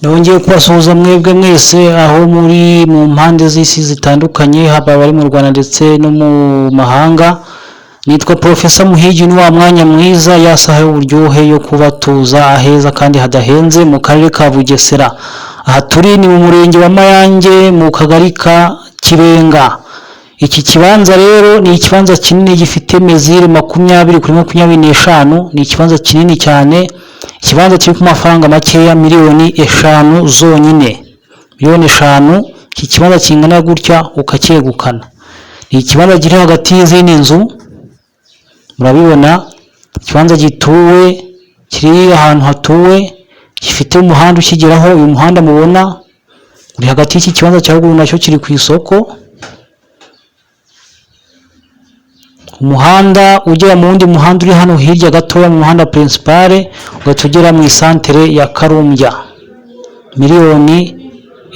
Nongeye kubasuhuza mwebwe mwese aho muri mu mpande z'isi zitandukanye, haba abari mu Rwanda ndetse no mu mahanga. Nitwa Profesa Muhigi. Ni wa mwanya mwiza, ya saha y'uburyohe yo kubatuza aheza kandi hadahenze mu karere ka Bugesera. Aha turi ni mu murenge wa Mayange, mu kagari ka Kibenga. Iki kibanza rero ni ikibanza kinini gifite mesure 20 kuri 25. Ni ikibanza kinini cyane, ikibanza kiri ku mafaranga makeya, miliyoni 5 zonyine. Miliyoni 5, iki kibanza kingana gutya ukacyegukana. Ni ikibanza kiri hagati y'izindi nzu, murabibona. Ikibanza gituwe, kiri ahantu hatuwe, gifite umuhanda ukigeraho. Uyu muhanda mubona uri hagati y'iki kibanza cya ruguru, nacyo kiri ku isoko. Umuhanda ugera mu wundi muhanda uri hano hirya gatoya, mu muhanda principale, ugahita ugera mu isantere ya Karumbya. Miliyoni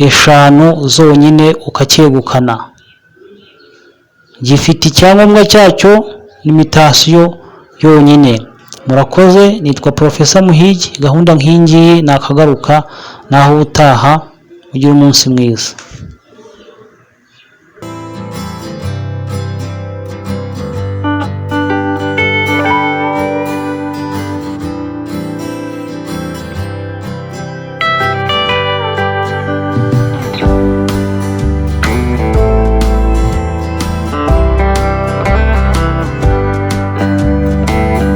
5 zonyine ukacyegukana. Gifite icyangombwa cyacyo ni mutation yonyine. Murakoze, nitwa Profesa Muhigi. Gahunda nk'iyi ngiyi nakagaruka, naho ubutaha, mugire umunsi mwiza.